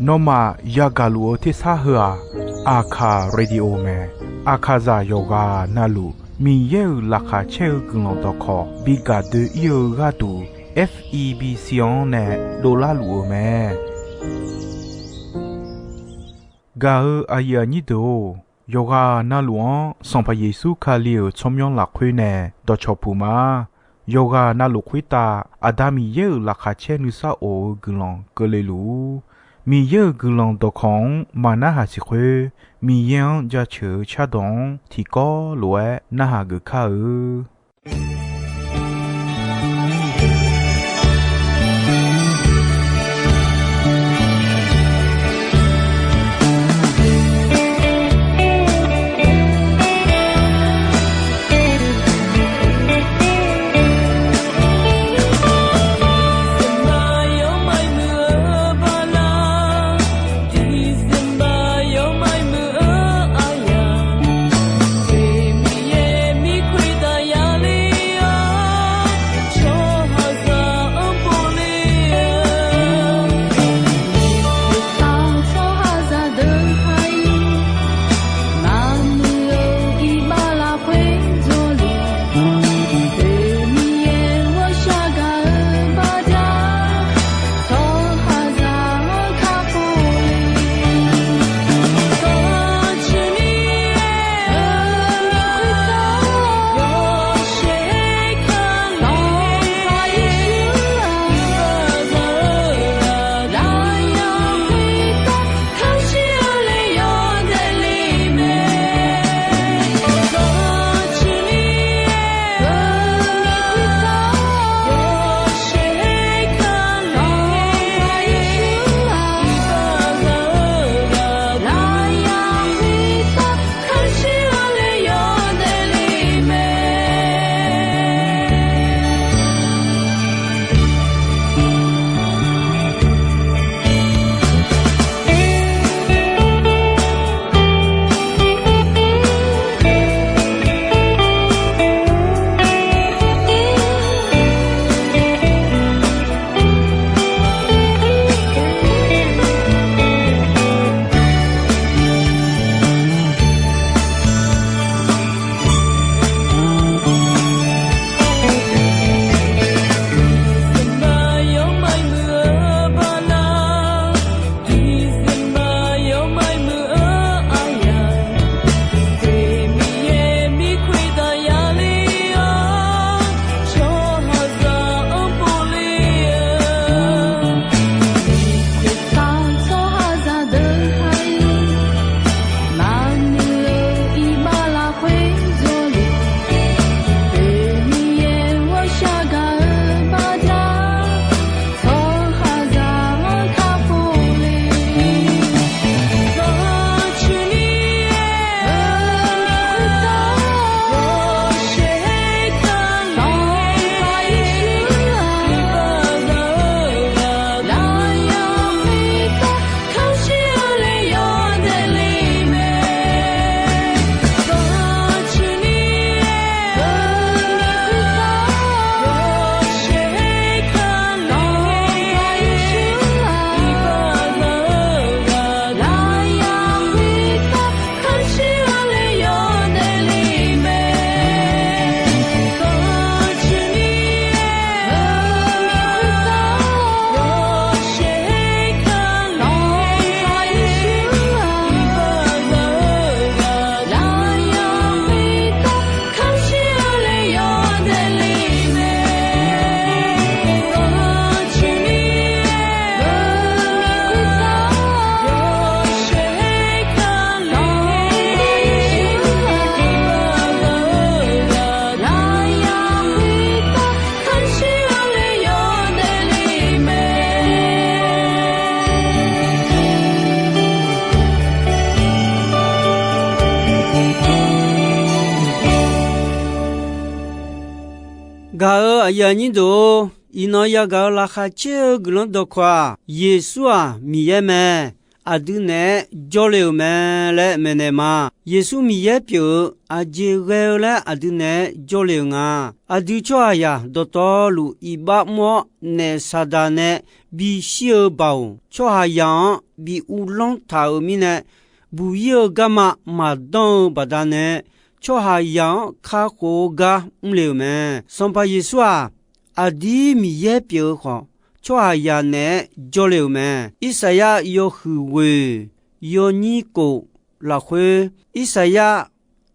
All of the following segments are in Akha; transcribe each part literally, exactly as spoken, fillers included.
Nawmaf yagaq luf-eu tersar heu-aq, Aqkaq Radio mae. Aqkaqzaq yawqghaq navluf Miqyaer-euq laqkhaq caer-eu guiqlanq dawqkawq bi gaq doe-ir-eu gharduq, F E B C-anr nae dovlar luf-eu mae. Gaq-eu aqyuif aqnyir deuq-or, yawqghaq navluf-anr Sanqpaq Yeqsur Kali-euq tsawrmyanr lafkhoer nae dawqcawq puq ma. Yawqghaq navluf khoertav Aqda Miqyaer-euq laqkhaq caer nuisar of-eu guiqlanq keuvle luf-ur. Miqyaer-euq guiqlanq dawqkawq-anr maqnarhaq siq khoer, Miqyaer-anr jaceuq-eu cardawq-anr tiqkawv lof-aer narhaq geuf kar-eu. Gaq-eu aqyuif aqnyir deuq-or, iqnan yagaq-eu laqkhaq caer-eu guiqlanq dawqkawq-aq, Yeqsur-aq Miqyaer mae. aqdui naeq-aer jawrle-euq mae laer maeqnaeq ma. Yeqsur Miqyaer pyeuf-eu aqjeq ghae-eu laer aqdui naeq-aer jawrle-euq nga. Aqdui tsawrhaqzaq dawqtawvluf iqbax mr-awr, naef Saqdaq nae bishir-eu baoq tsawrhaqzaq-anr bi uvlanr taq-euq mirnae, buq-ir-eu garma maqdanr-eu baqdanae, tsawrhaqzaq-anr kakhof-eu gar mrle-euq mae. Sanqpaq Yeqsur-aq, aqdir Miqyaer pyeuf-eu khawf, tsawrhaqzaq naeq-aer jawrle-euq mae. Irsaqyar yawhuiq ghoeq yawnyir kof lafkhoer, Irsaqyar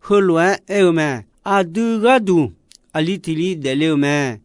heulof-aer aer-eu mae. Aqdui gharduq aqli tiq li daefle-eu mae.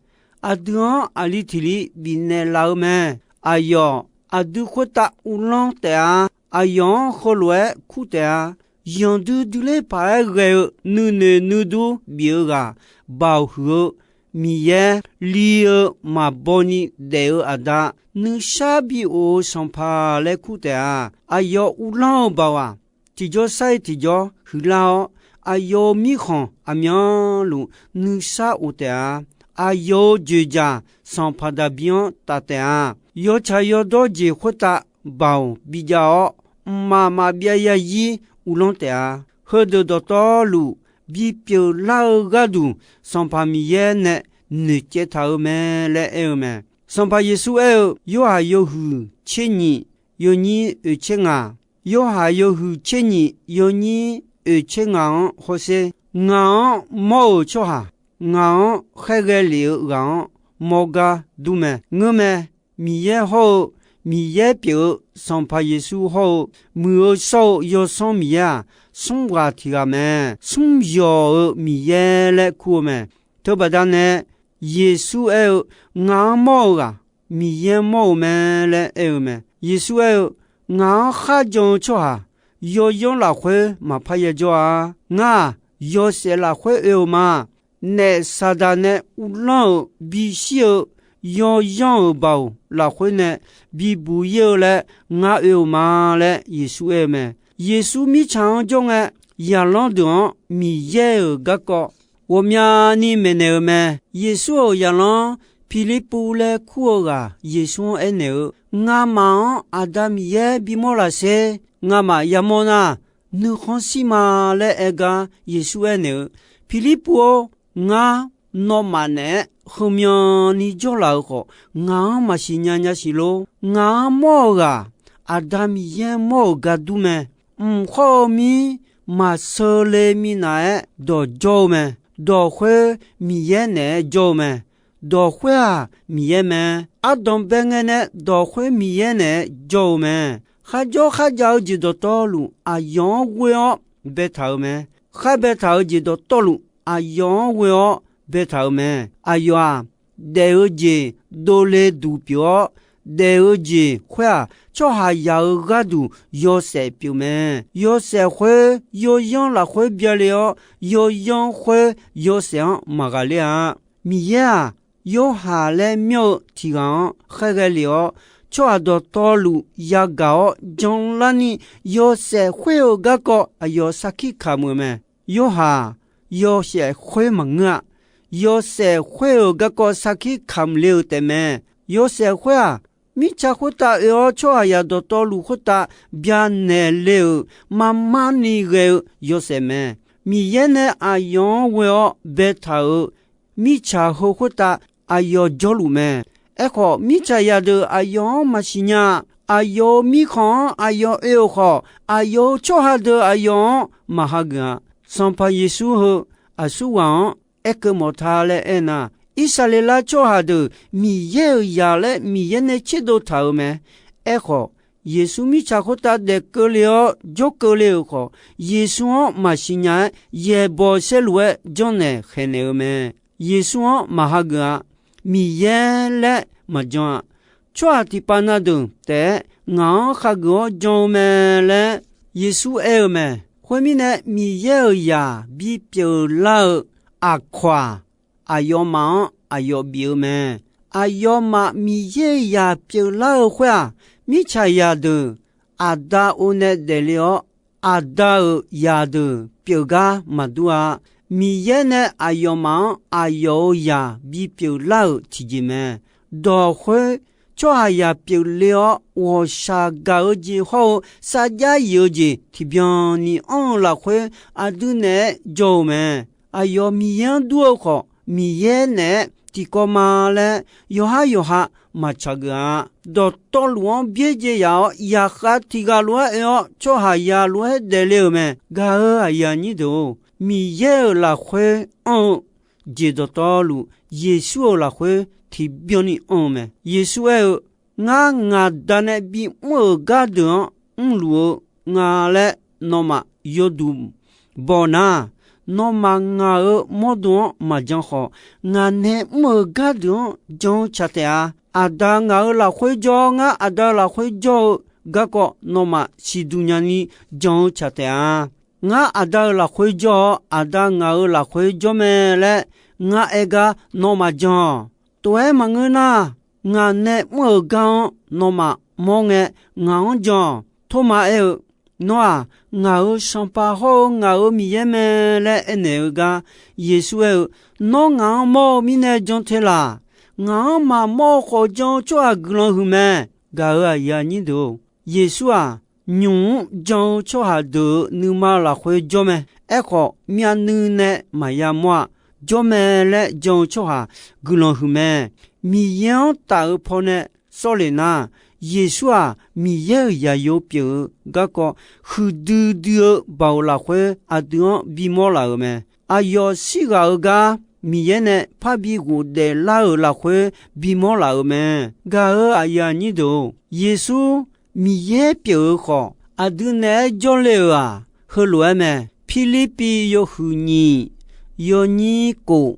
Aqdui-anr aqli tiq li bifnaeq laf-eu mae. Aqyawf aqdui khoertav uvlanr taef-a. Aqyawf-anr heulof-aer kur taef-a. Yanqdui dui ler paq-aer ghae-eu nuinoeq nuidur bif-eu ghaq, baoq huiq-eu Miqyaer, li-eu maqbaw ni daef-eu Aqda, nuisar bi of-eu Sanqpaq laer kur taef-a. Aqyawf uvlanr-eu baoq-aq, tiqjawr sar-ir tiqjawr huiqlar-awr, aqyawf-euq mirkhanq aqmyanluf nuisar of taef-a. Aqyawf-euq dzoeqdzaq Sanqpaq Daqbir-anr taf taef-a. Yawtsaq yawdawr jeq khoertav baoq bijav-awr, mqmaq maqbyav yazir uvlanr taef-a. Heudeuq dawqtawvluf bipyeuf lar-eu gharduq, Sanqpaq Miqyaer nae noeqcaev taq-euq mae laer aer-eu mae. Sanqpaq Yeqsur aer-eu, Yorhaq yawhuiq tser nyiq yawnyir oeq tser ngaq, Yorhaq yawhuiq tser nyiq yawnyir oeq tser ngaq-anr hawsher. Ngaq-anr mawr-euq tsawrhaq, ngaq-anr khaerghae lef-eu ghaq-anr mawr gar dur mae. Ngeurmae, Miqyaer hawr-eu, Miqyaer pyeuf-eu Sanqpaq Yeqsur hawr-eu, Muiq-eu shawr-eu Yawsanr Miqyaer-aq, smr ghaq tiq ghaq mae. Smr yawq-euq Miqyaer laer kur-eu mae. Teubaqda nae Yeqsur aer-eu, Ngaq-anr mawr-eu ghaq, Miqyaer mawr-eu mae laer aer-eu mae. Yeqsur aer-eu, Ngaq-anr kharjan-eu tsawrhaq, yawyanr lafkhoer maqpar yajawr-a. Ngar-aq, yawshaef lafkhoer oe-eu ma. Naef Saqdaq nae uvlanr-euq bishir-eu yawyanr-euq baoq lafkhoer nae bibuq-ir-eu laer ngar oe-eu ma laer Yeqsur aer-eu mae. Yeqsur mirtsaq-anr jawr ngae, zaqlanr deuq-anr Miqyaer-euq garkawv ghawqmyani maeqnaeq-eu mae. Yeqsur-euq zaqlanr Pirlirpuv laer kur-eu ghaq Yeqsur-anr aernaeq-eu, Ngamaf-anr Aqda Miqyaer bimawr laf sher. Ngamaf yamawr nar, nuikhanr shir ma laer aer gar Yeqsur aernaeq-eu, Pirlirpuv-or, ngar nawmaf naeq-aer heumyan ni jawrlaf-eu khawf, ngaq-anr maqsiq nya nya siq lor. Ngaq-anr mawr-eu ghaq, Aqda Miqyaer mawr-euq gar dur mae. Mq khawr-eu mir maqsheu le minav-aer dawq jawr-eu mae. Dawq khoer Miqyaer naeq-aer jawr-eu mae. Dawq khoer-aq, Miqyaer mae. Ardanq bae ngae nae dawq khoer Miqyaer naeq-aer jawr-eu mae. Kharjawr kharjav-eu jeq dawqtawvluf aqyawf-anr ghoe-awr baetaq-euq mae. Khar baetaq-eu jeq dawqtawvluf aqyawf-anr ghoe-awr baetaq-euq mae. Aqyawf-aq, daef-eu jeq dovle duq pyeuf-awr, daef-eu jeq khoer-aq, tsawrhaqzaq-euq gharduq yawshaef pyeuf mae. Yawshaef khoer yawyanr lafkhoer byale-awr, yawyanr khoer yawshaef-anr maqghaqler-a. Miqyaer-aq, Yorhaq laer myanr-eu tiq ghaq-anr khaerghae lef-awr, tsawrhaq dawqtawvluf yagaq-awr janlarni yawshaef khoer-euq garkawv aqyawf sarkir kamq-euq mae. Yorhaq yawshaef khoer maqngeur-a. Yawshaef khoer-euq garkawv sarkir kamq le-euq taefmae. Yawshaef khoer-aq, mirtsaq khoertav oe-awr tsawrhaqzaq dawqtawvluf khoertav byanaeq le-euq marmar ni ghae-eu yawshaef mae. Miqyaer nae aqyawf-anr ghoe-awr baetaq-euq mirtsaq heu khoertav aqyawf jawrluf mae. Aerkhawf, mirtsaq zaqdeuq aqyawf-anr maqsiq nya-a. Aqyawf-euq mirkhanq-anr aqyawf oe-euq khawf, aqyawf-euq tsawrhaq deuq aqyawf-anr maqhageuf-a. Sanqpaq Yeqsur heu aqsurghaq-anr aerkeuv mawf ta laer aernar, Irsaqleqlav tsawrhaq deuq Miqyaer-euq zaq laer Miqyaer nae tserdov taq-euq mae. Aerkhawf, Yeqsur mirtsaq khoertav daef keuvle-awr jawr keuvle-euq khawf, Yeqsur-anr maqsiq nya-aer yaeqbawq saerluf-aer janrnaeq khaeqnaeq-eu mae. Yeqsur-anr maqhageuf-a. Miqyaer laer maqjan-a. Tsawrhaq tiqpav na deuq taef-aer ngaq-anr hageuf-awr jan-eu mae laer Yeqsur aer-eu mae. Khoermirnae, Miqyaer-euq zaq bipyeuf lar-eu aqkawq-aq, aqyawfmaf-anr aqyawf bif-eu mae. Aqyawfmaf Miqyaer-euq zaq pyeuflar-eu khoer-aq, mirtsaq zaqdeuq Aqda o nae daefle-awr, Aqda-euq zaqdeuq pyeufgar maqdur-a. Miqyaer nae aqyawfmaf-anr aqyawf-euq zaq bipyeuf lar-euq tiqjeq mae. Dawq khoer tsawrhaqzaq pyeufle-awr ghawqshaq gaq-eu jeq hawr-eu sarjax yif-eu jeq tiqbyan ni anr-eu lafkhoer aqdui naeq-aer jawr-eu mae. Aqyawf Miqyaer-anr dur-eu khawf, Miqyaer naeq-aer tiqkawv ma laer yawqhar yawqha maqtsaq geuf-a. Dawqtawvluf-anr byaerdzae yaf-awr, zaqkhav tiq ghaq lof-aer oe-awr, tsawrhaqzaq lof-aer daefle-euq mae. Gaq-euq aqyuif aqnyir deuq-or, Miqyaer-euq lafkhoer anr-eu jeq dawqtawvluf, Yeqsur-euq lafkhoer tiqbyan ni anr-eu mae. Yeqsur aer-eu, Ngar ngaq Da nae bimr-euq gardeuq-anr mrluf-eu nga laer nawmaf yawduq baw nar, nawmaf ngaq-euq mawrdo-anr maqjan khawf, ngaq nae mr-euq gardeuq-anr jan-eu tsaq taef-a. Aqda ngaq-euq lafkhoer jawr-awr, ngar Aqda-euq lafkhoer jawr-eu garkawv nawmaf siqduq nyani jan-eu tsaq taef-a. Ngar Aqda-euq lafkhoer jawr-awr, Aqda ngaq-euq lafkhoer jawr mae laer ngar aer gar nawmaf jan-awq. Tov-aer maqngeur nar, ngaq nae mr-euq gar-anr nawmaf mawr ngae, ngaq-anr jan-awq. Tormav aer-eu, Nawr-aq, ngaq-euq Sanqpaq hawr-eu ngaq-euq Miqyaer mae laer aernaeq-eu gar, Yeqsur aer-eu, Nawr ngaq-anr mawr-eu mirnae jan te laq. Ngaq-anr maqmawr-eu khawf jan-eu tsawrhaq guiqlanq huiq mae. Gaq-euq aqyuif aqnyir deuq-or, Yeqsur-aq, nymq-mr jan-eu tsawrhaq deuq-euq nuima lafkhoer jawr mae. Aerkhawf, myavnuiv nae maqya mawr-a. Jawr mae laer jan-eu tsawrhaq guiqlanq huiq mae. Miqyaer-anr taf-eu pawnae sawr lef nar, Yeqsur-aq, Miqyaer-euq zaqyo pyeuf-eu garkawv huiqdui dui-eu baoq lafkhoer aqdui-anr bimawr laf-euq mae. Aqyawf shirghaq-eu gar Miqyaer nae parbi ghofdaef lar-euq lafkhoer bimawr laf-euq mae. Gaq-euq aqyuif aqnyir deuq-or, Yeqsur Miqyaer pyeuf-eu khawf, aqdui naeq-aer jawrle-euq-aq, heulof-aer mae. Pirlirpiv yawhuiq nyiq, yawnyir kof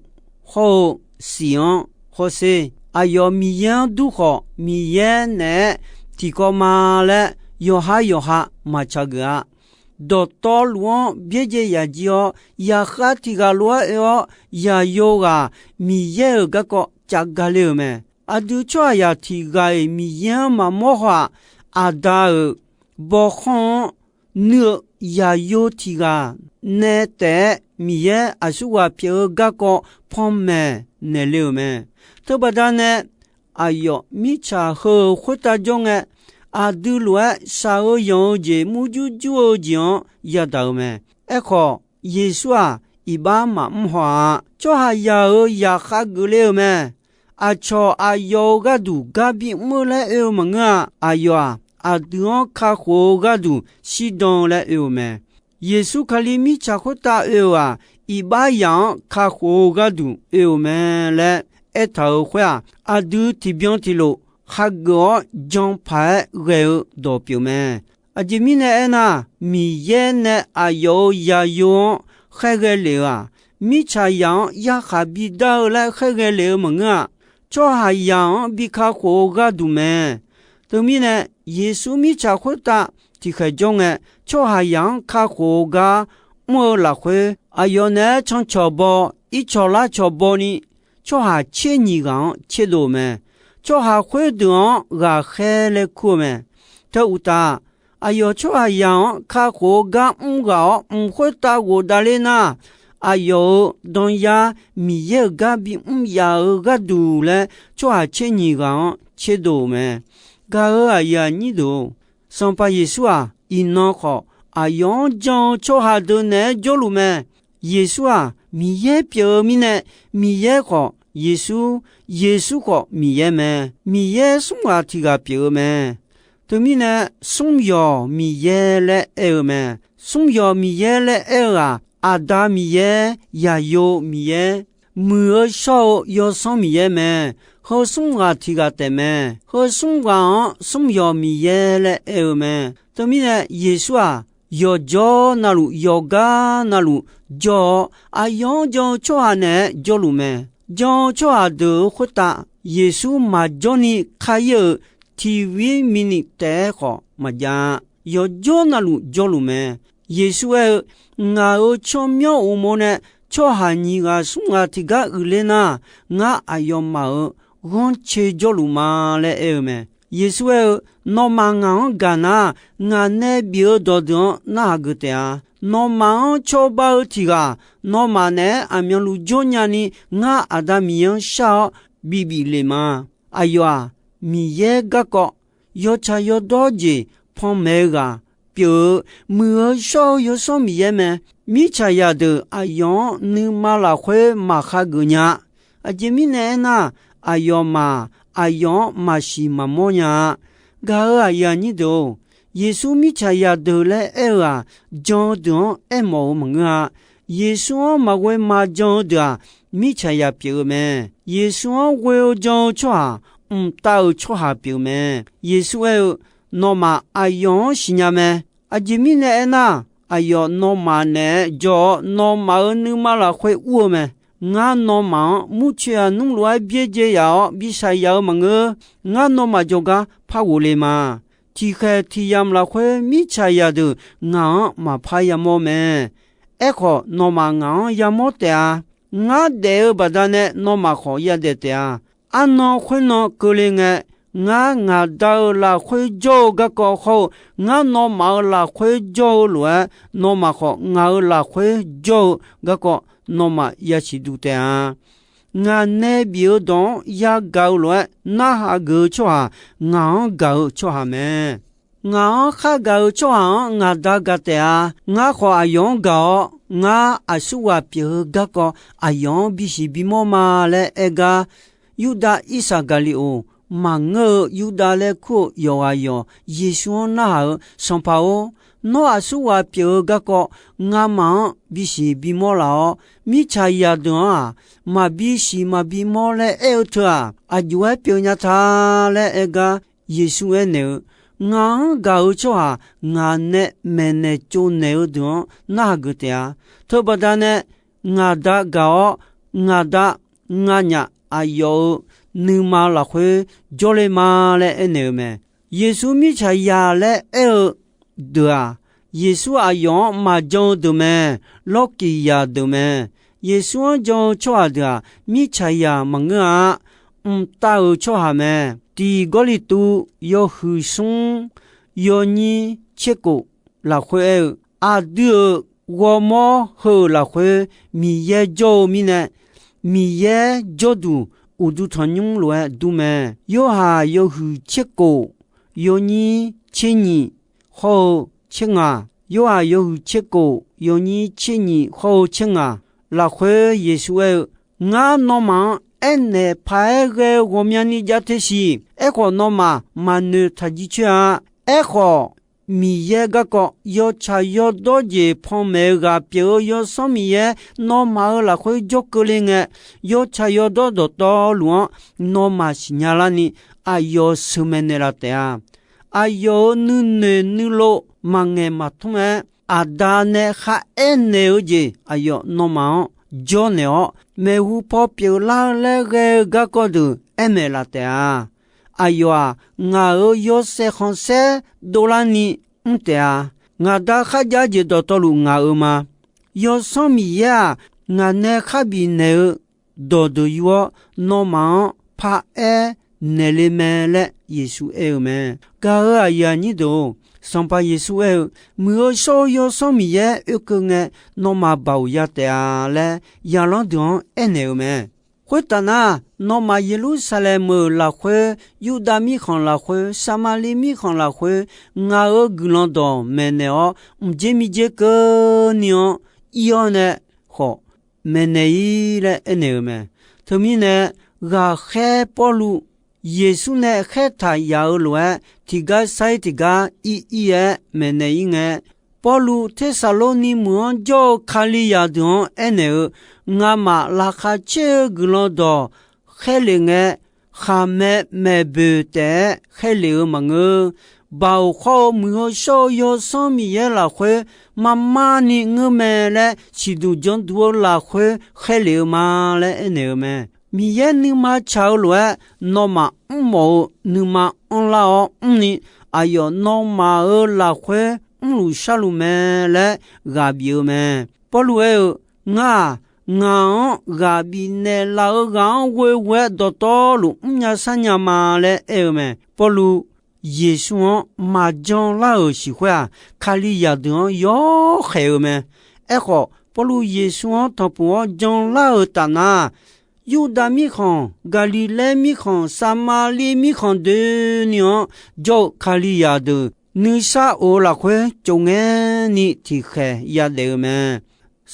hawr-eu siq-anr hawsher. Aqyawf Miqyaer-anr dur khawf, Miqyaer naeq-aer tiqkawv ma laer yawqhar yawqha maqtsaq geuf-a. Dawqtawvluf-anr byaerdzae yaf jir-awr, zaqkhav tiq ghaq lof-aer oe-awr, zaqyo ghaq Miqyaer-euq garkawv caf gale-euq mae. Aqdui tsawrhaqzaq tiq ghaq-iq Miqyaer-anr maqmawr haw-aq, Aqda-euq bawkhanr-anr nuir-eu zaqyo tiq ghaq nae taef-aer Miqyaer aqsurghaq pyeuf-eu garkawv panmaeq naeqle-euq mae. Teubaqda nae aqyawf mirtsaq heu-euq khoertav jawr ngae, aqdui lof-aer shaq-eu yanq-eu jeq murjur jur-eu jeq-anr yadaq-euq mae. Aerkhawf, Yeqsur-aq, iqbax maqmr haw-a. Tsawrhaqzaq-euq zaqkhav geufle-euq mae. Aqcawq aqyawf-euq gharduq gar bimr-eu laer oe-eu maqngeur-a. Aqyawf-aq, aqdui-anr kakhof-eu gharduq shirdan-eu laer oe-eu mae. Yeqsur Kali mirtsaq khoertav oe-euq-aq, iqbax zaq-anr kakhof-eu gharduq oe-euq mae laer aertaq-euq khoer-aq, aqdui tiqbyan tiqlof hageuf-awr jan paq-aer ghae-eu dawq pyeuf mae. Aqjeq mirnae aernar, Miqyaer nae aqyawf-euq zaqyo-anr khaerghae lef-eu-aq, mirtsaqzaq-anr yarkhaq bidar-eu laer khaerghae lef-eu maqngeur-a. Tsawrhaqzaq-anr bi kakhof-eu gharduq mae. Teumirnae, Yeqsur mirtsaq khoertav tiqkhaeq jawr ngae, tsawrhaqzaq-anr kakhof-eu gar mr-eu lafkhoer, aqyawf naeq-aer cancawq baw, ircawq larcawq baw ni, tsawrhaq tser nyiq ghaq-anr tserdov-euq mae. Tsawrhaq khoerdeuq-anr ghaqkhaer laer kur-eu mae. Teu uqtaf, aqyawf tsawrhaqzaq-anr kakhof-eu gar mr ghaq-awr mq khoertav ghofdav ler nar, aqyawf-euq danyar Miqyaer-euq gar bimr yaf-eu gharduq laer tsawrhaq tser nyiq ghaq-anr tserdov-euq mae. Gaq-euq aqyuif aqnyir deuq-or, Sanqpaq Yeqsur-aq, iqnan khawf aqyawf-anr jan-eu tsawrhaq deuq naeq-aer jawrluf mae. Yeqsur-aq, Miqyaer pyeuf-eu mirnae, Miqyaer khawf Yeqsur, Yeqsur khawf Miqyaer mae. Miqyaer smr ghaq tiq ghaq pyeuf-eu mae. Teumirnae, smr yawq Miqyaer laer aer-eu mae. Smr yawq Miqyaer laer aer-eu-aq, Aqda Miqyaer, Yaqyo Miqyaer, muiq-eu shawr-eu Yawsanr Miqyaer mae. Heu smr ghaq tiq ghaq taef mae. Heu smr ghaq-anr smr yawq Miqyaer laer aer-eu mae. Teumirnae, Yeqsur-aq, yawqjawr navluf yawqgar navluf jawr-awr, aqyawf-anr jan-eu tsawrhaq naeq-aer jawrluf mae. Jan-eu tsawrhaq deuq-euq khoertav, Yeqsur maqjawr ni ka-ir-euq tiq vir minit taef-aer khawf maqjav-a. Yawqjawr navluf jawrluf mae. Yeqsur aer-eu, Ngaq-euq tsawrmyanr uqmov nae tsawrhaq nyiq ghaq smr ghaq tiqgar uiqler nar, ngar aqyawfmaf-euq ghanrcae jawrluf ma laer aer-eu mae. Yeqsur aer-eu, Nawmaf ngaq-anr gaq nar, ngaq nae bif-eu dawqdeuq-anr narhaq geuf taef-a. Nawmaf-anr cawba-eu tiq ghaq, nawmaf naeq-aer aqmyanluf jawrnya ni ngar Aqda Miqyaer-anr shar-awr bibif le ma. Aqyawf-aq, Miqyaer garkawv yawtsaq yawdawr jeq panmaeq-eu ghaq pyeuf-eu, muiq-eu shawr-eu Yawsanr Miqyaer mae. Mirtsaqzaq deuq aqyawf-anr nuima lafkhoer maqkhageuf nya-a. Aqjeq mirnae aernar, aqyawfmaf aqyawf-anr maqsiq maqmawr nya-a. Gaq-euq aqyuif aqnyir deuq-or, Yeqsur mirtsaqzaq deuq laer aer-eu-aq, jan-eu deuq-anr aermawf-eu maqngeur-a. Yeqsur-anr maqghoe maqjan-eu deuq-aq, mirtsaqzaq pyeuf-eu mae. Yeqsur-anr ghoe-eu jan-eu tsawrhaq mqtav-euq tsawrhaq pyeuf mae. Yeqsur aer-eu, Nawmaf aqyawf-anr siqnya mae. Aqjeq mirnae aernar, aqyawf nawmaf naeq-aer jawr-awr, nawmaf-euq nuima lafkhoer ur-eu mae. Ngar nawmaf-anr murcoeq aqnmr lof-aer byaerdzae yaf-awr bi shaqyaf-eu maqngeur. Ngar nawmaf jawrgar par ghofle ma. Tiqkhaeq tiqyamq lafkhoer mirtsaqzaq deuq ngaq-anr maqpar yamawr mae. Aerkhawf, nawmaf ngaq-anr yamawr taef-a. Ngar daef-eu baqdanae nawmaf khawf yadaef taef-a. Arnan khoernan keuvle ngae, ngar ngaq Da-euq lafkhoer jawr-eu garkawv hawr-eu, ngar nawmaf-euq lafkhoer jawr-eu lof-aer, nawmaf khawf ngaq-euq lafkhoer jawr-eu garkawv nawmaf yasiq duq taef-a. Ngaq nae bif-eu dawq-anr yagaq-eu lof-aer narhaq geuf-eu tsawrhaq, ngaq-anr gaq-eu tsawrhaq mae. Ngaq-anr khargaq-eu tsawrhaq-anr ngaq Da gaq taef-a. Ngar khawf aqyawf-anr gaq-awr, ngar aqsurghaq pyeuf-eu garkawv aqyawf-anr bisiq bimawr ma laer aer gar, Yurdav Irsaqgaqliqoq maqngeur-eu Yurdav laer kur-eu yawqghaq yawq Yeqsur-anr narhaq-eu, Sanqpaq-or, nawr aqsurghaq pyeuf-eu garkawv ngamaf-anr bisiq bimawr laf-awr, mirtsaqzaq deuq-anr-aq, maqbi siq maqbi mawr laer aer-eu teu-aq, aqjox-aer pyeuf nya ta laer aer gar, Yeqsur aernaeq-eu, Ngaq-anr gaq-eu tsawrhaq ngaq nae maeqnaeq tsovnaeq-eu deuq-anr narhaq geuf taef-a. Teubaqda nae ngaq Da gaq-awr, ngaq Da nganyaf aqyawf-euq nuima lafkhoer jawrle ma laer aernaeq-eu mae. Yeqsur mirtsaqzaq laer aer-eu deuq-aq, Yeqsur aqyawf-anr maqjan-eu deuq mae. Lawrkiq yaq deuq mae. Yeqsur-anr jan-eu tsawrhaq deuq-aq, mirtsaqzaq maqngeur-a. Mqtav-euq tsawrhaq mae. Tiq Gawrliqtu yawhuiq smr yawnyir tserkof lafkhoer aer-eu, aqdui-euq ghawrmawr heu-euq lafkhoer Miqyaer jawr-eu mirnae, Miqyaer jawrduq uqduq tanqnymr lof-aer dur mae. Yorhaq yawhuiq tserkof yawnyir tser nyiq hawr-eu tser ngaq, Yorhaq yawhuiq tserkof yawnyir tser nyiq hawr-eu tser ngaq lafkhoer Yeqsur aer-eu, Ngar nawmaf-anr aernaeq paq-aer ghae-eu ghawqmyani jav te siq. Aerkhawf, nawmaf maqnoeq taq jircoer-a. Aerkhawf, Miqyaer garkawv yawtsaq yawdawr jeq panmaeq-eu ghaq pyeuf-eu Yawsanr Miqyaer nawmaf-euq lafkhoer jawr keuvle ngae, yawtsaq yawdawr dawqtawvluf-anr nawmaf siqnya larni, aqyawf sheuqmaeq naeqlaf taef-a. Aqyawf-euq nuinoeq nuilov maqngaeq maqtmr-aer, Aqda nae kharaer naeq-eu jeq aqyawf nawmaf-anr jawrnaeq-awr, maeqhu paw pyeuflar-eu laer ghae-eu garkawv deuq aermaeq laf taef-a. Aqyawf-aq, ngaq-euq yawshaef khanqsaer dovlarni mr taef-a. Ngaq Da kharjav jeq dawqtawvluf ngaq-euq ma. Yawsanr Miqyaer-aq, ngaq nae kharbif naeq-eu dawqdeuq yur-awr, nawmaf-anr paraer naeqle mae laer Yeqsur aer-eu mae. Gaq-euq aqyuif aqnyir deuq-or, Sanqpaq Yeqsur aer-eu, Muiq-eu shawr-eu Yawsanr Miqyaer oekeuv ngae, nawmaf baoq ya taef-a laer yaqlanr deuq-anr aernaeq-eu mae. Khoertaf nar, nawmaf Yeqlursaqlaeq meuq lafkhoer, Yurdav mirkhanq lafkhoer, Saqmaqliv mirkhanq lafkhoer, ngaq-euq guiqlanq dawq maeqnaeq-awr, mqdzer mirdzer keuvni-anr ir-awr nae khawf maeqnaeq-ir laer aernaeq-eu mae. Teumirnae, ghaqkhaer Pawrluv Yeqsur nae khaertaq yaf-eu lof-aer, tiqgar sar-ir tiqgar ir ir-aer maeqnaeq-ir ngae, Pawrluv Tersaqlorni meuq-anr jawr-eu Kalizaq deuq-anr aernaeq-eu, Ngamaf laqkhaq caer-eu guiqlanq dawq khaerlef ngae, khaqmae maeqboeq taef-aer khaerlef-eu maqngeur. Baoq khawr-eu muiq-eu shawr-eu Yawsanr Miqyaer lafkhoer marmarni ngeur mae laer siqduq janduq-eu lafkhoer khaerlef-eu ma laer aernaeq-eu mae. Miqyaer nuima tsaq-eu lof-aer nawmaf mrmawf-eu nuima anrlar-awr mrni, aqyawf nawmaf-euq lafkhoer mrluf sharluf mae laer ghaq bif-eu mae. Pawrluv aer-eu, Ngar-aq, ngaq-anr ghaq bifnaeq laf-eu ghaq-anr ghoeghoe-aer dawqtawvluf mrnya sharnya ma laer aer-eu mae. Pawrluv Yeqsur-anr maqjan lar-euq siq khoer-aq, Kalizaq deuq-anr yawkhaeq-eu mae. Aerkhawf, Pawrluv Yeqsur-anr tanqpuq-awr jan lar-euq taf nar, Yurdav mirkhanq, Gaqliqlaer mirkhanq, Saqmaqliv mirkhanq doeni-anr jawr-eu Kalizaq deuq nuisar of-eu lafkhoer tsofngaer ni tiqkhaeq yadaef-eu mae.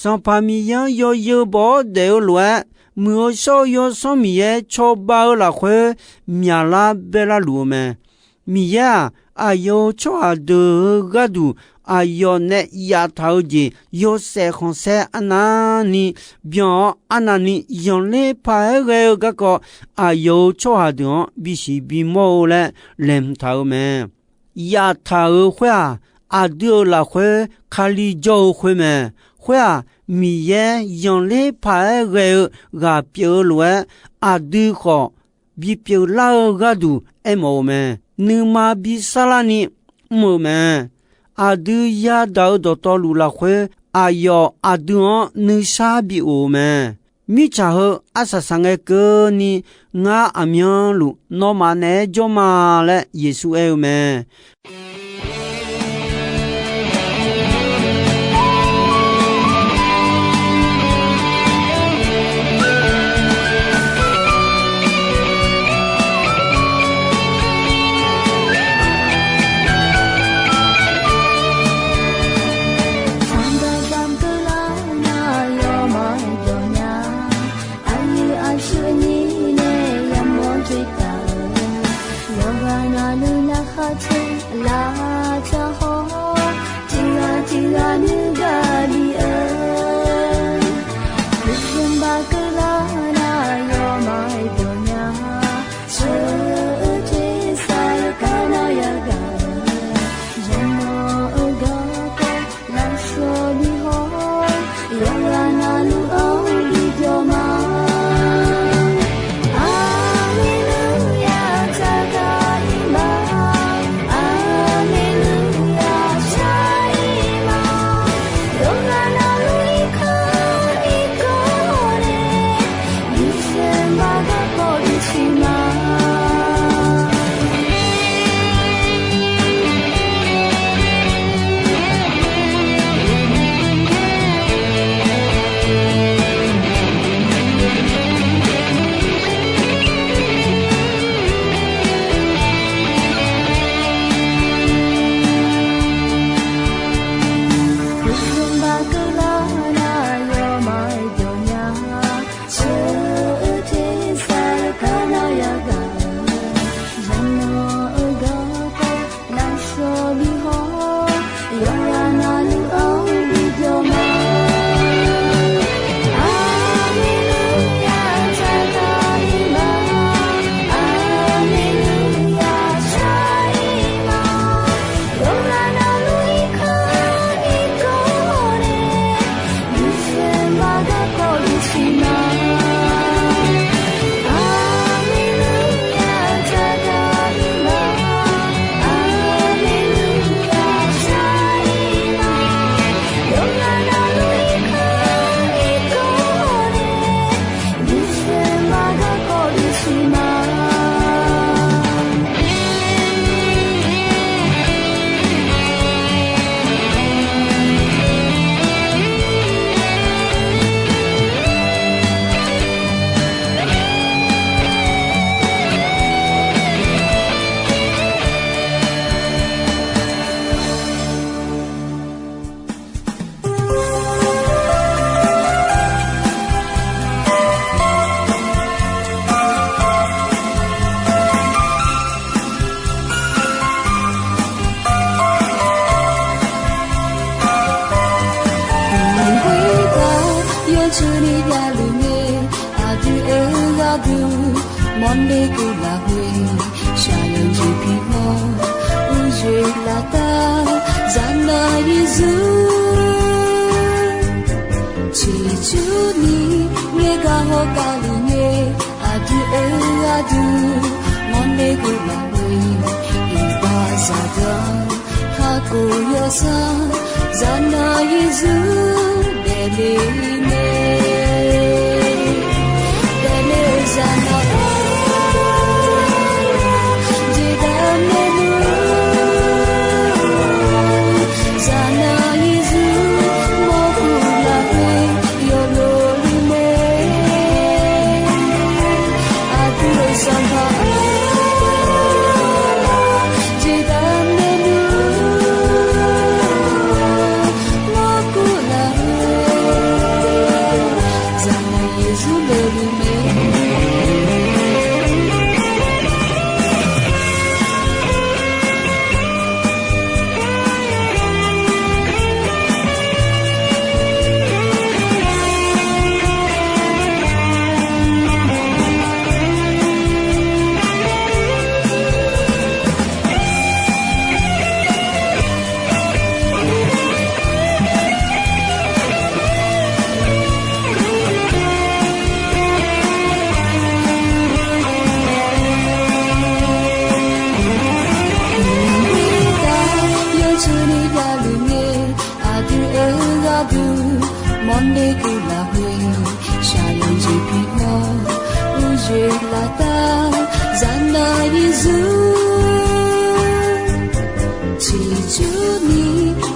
Sanqpaq Miqyaer-anr yawzeu baw-awr daef-eu lof-aer, Muiq-eu shawr-eu Yawsanr Miqyaer cawba-eu lafkhoer myaqlar baerlar luf-eu mae. Miqyaer-aq, aqyawf-euq tsawrhaq deuq-euq gharduq aqyawf nae yaftaq-eu jeq yawshaef khanqsaer arnavni byan-awr, arnavni zanqler paq-aer ghae-eu garkawv, aqyawf-euq tsawrhaq deuq-anr bisiq bimawr-eu laer laeqhmq taq-eu mae. Yaftaq-euq khoer-aq, aqdui-euq lafkhoer Kali jawr-eu khoer mae. Khoer-aq, Miqyaer zanqler paq-aer ghae-eu ghaq pyeuf-eu lof-aer, aqdui khawf bipyeuf lar-eu gharduq aermawf-eu mae. Nuima bisar larni mr-eu mae. Aqdui yadaq-eu dawqtawvluf lafkhoer, aqyawf aqdui-anr nuisar bi of-eu mae. Mirtsaq heu arsaq saqngae keuvni, ngar aqmyanluf nawmaf naeq-aer jawr ma laer Yeqsur aer-eu mae. Yawtsuni javluf ngae, aqdui-euq gharduq mawrler geuf lafkhoer, shaqyanr jeq bimawr, uqjeq laftav zaqnaq Yeqsur. Ciqcurni ngaeqgaq hawgaq luf ngae, aqdui-euq gharduq mawrler geuf lafkhoer, iqbax zaqdeuq-anr kakhof yawsanr, zaqnaq Yeqsur daefle mae. Daefle-eu zaqnaq-or, jeqdaq maernmr, zaqnaq Yeqsur mawrkuv lafkhoer yawluf luf mae. Laftav zaqnaq Yeqsur, ciqcurni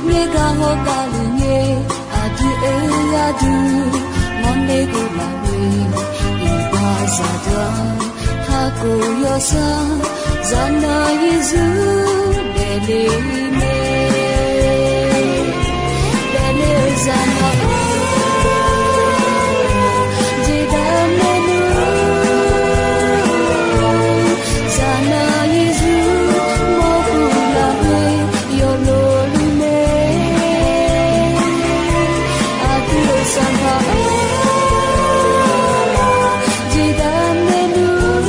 ngaeqgaq hawgaq luf ngae, aqdui oe aqdui mawrle guv laf-eu, iqbax zaqdeuq-anr hageuf yawsanr, zaqnaq Yeqsur daefle-eu mae. Daefle-eu zaqnaq-or, jeqdaq maernmr, zaqnaq Yeqsur mawrkhof lafkhoer yawlov luf mae. Aqdui-euq Sanqpaq-or, jeqdaq maernmr,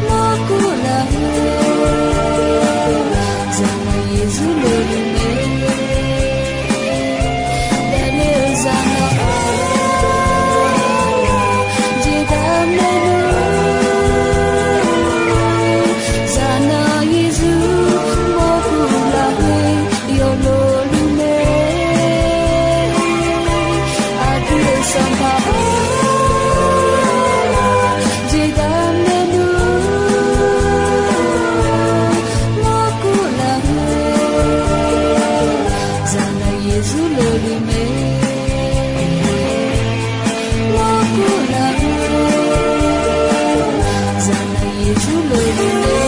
mawrkhof lafkhoer, zaqnaq Yeqsur lov luf mae. Daefle-eu zaqnaq-or, jeqdaq maernmr, zaqnaq Yeqsur mawrkhof lafkhoer yawlov luf mae. Aqdui-euq Sanqpaq-or, jeqdaq maernmr, mawrkhof lafkhoer, zaqnaq Yeqsur lov luf mae. Mawrkhof lafkhoer, zaqnaq Yeqsur lov luf mae.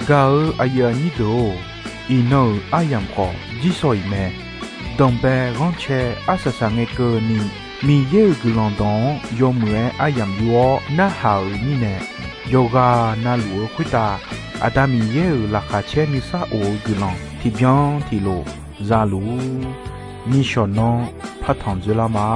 Gaq-eu aqyuif aqnyir deuq-or, iqnan-euq aryamq khawf jirsawq iq mae. Danqbae ghanrcae arsaq saq ngae keuvni, Miqyaer-euq guiqlanq dawq-anr yawmuiq-aer aryamq yur-awr narhaq-euq mirnae, yawqghaq navluf-eu khoertav Aqda Miqyaer-euq laqkhaq caer nuisar of-eu guiqlanq tiqbyan tiqlof za luf-ur. Nishawq nanr partanq dzoerlar ma.